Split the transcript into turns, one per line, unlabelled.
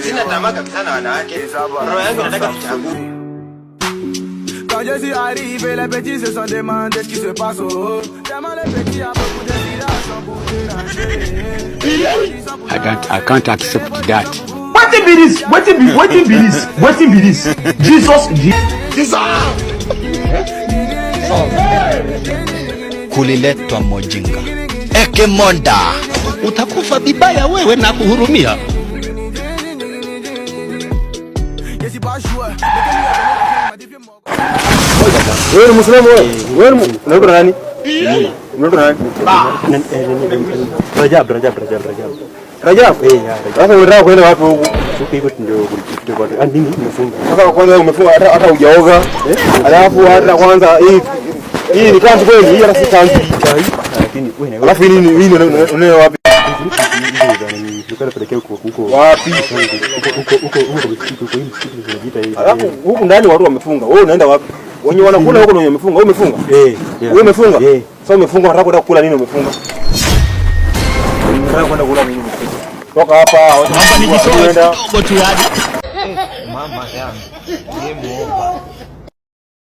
Sina tamaa kabisa na wanawake. Roho yangu inataka vichaguo.
Quand je suis arrivé, les petits se sont demandé ce qui se passe. Oh. Tellement les petits a beaucoup de village sont pour déranger.
I can't accept that.
Wetin be this? Wetin be this? Wetin be this? Jesus. Jesus.
Kuliletwa mojinga ekemonda, utakufa vibaya wewe na kuhurumia.
Je suis pas joueur.
Wewe ni Muislamu wewe? Wewe ni unaitwa nani? Unaitwa nani?
Rajab, Rajab, Rajab, Rajab.
Rajab?
Eh, ya, Rajab.
Sasa unataka kwenda wapi huku?
Huku hivyo ndio ndio kwa ah, mimi nimefunga.
Sasa kwanza wewe umefunga hata hujaoga. Alafu hata kwanza hii ni kanzu kweli? Hii hata si kanzu.
Lakini wewe na
Alafu hii nini, hii unayo wapi?
Nilikuwa napelekea huko huko.
Wapi?
Huko huko huko huko huko, hii msikiti tunajiita hii.
Alafu huku ndani watu wamefunga. Wewe unaenda wapi? Wenye wanakula huko ndio wenye wamefunga. Wewe umefunga?
Eh.
Wewe umefunga?
Eh.
Sasa umefunga, unataka kwenda kula nini umefunga? Unataka kwenda kula nini umefunga? Toka hapa.
Naomba nijitoe
Unaenda.
kidogo tu hadi
Mama yangu, game over.